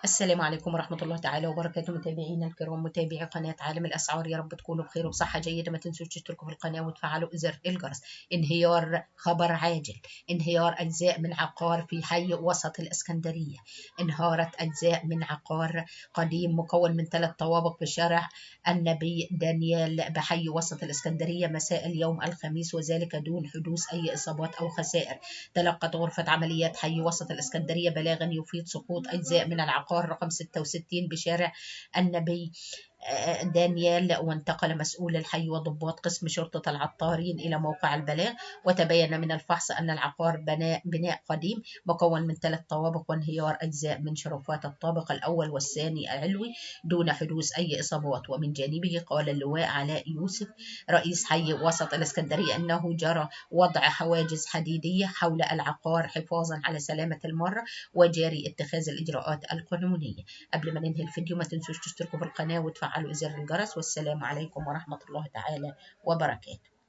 السلام عليكم ورحمة الله تعالى وبركاته، متابعينا الكرام، متابعي قناة عالم الأسعار، يا رب تكونوا بخير وبصحة جيدة. ما تنسوش تشتركوا في القناة وتفعلوا زر الجرس. انهيار خبر عاجل: انهيار أجزاء من عقار في حي وسط الإسكندرية. انهارت أجزاء من عقار قديم مكون من 3 طوابق بشارع النبي دانيال بحي وسط الإسكندرية مساء اليوم الخميس، وذلك دون حدوث أي إصابات أو خسائر. تلقت غرفة عمليات حي وسط الإسكندرية بلاغا يفيد سقوط أجزاء من العقار رقم 66 بشارع النبي دانيال، وانتقل مسؤول الحي وضباط قسم شرطة العطارين إلى موقع البلاغ. وتبين من الفحص أن العقار بناء قديم مكون من 3 طوابق، وانهيار أجزاء من شرفات الطابق الأول والثاني العلوي دون حدوث أي إصابات. ومن جانبه قال اللواء علاء يوسف رئيس حي وسط الإسكندرية أنه جرى وضع حواجز حديدية حول العقار حفاظا على سلامة المرة، وجاري اتخاذ الإجراءات القانونية. قبل ما ننهي الفيديو ما تنسوش تشتركوا في القناة وتفعلوا زر الجرس، والسلام عليكم ورحمة الله تعالى وبركاته.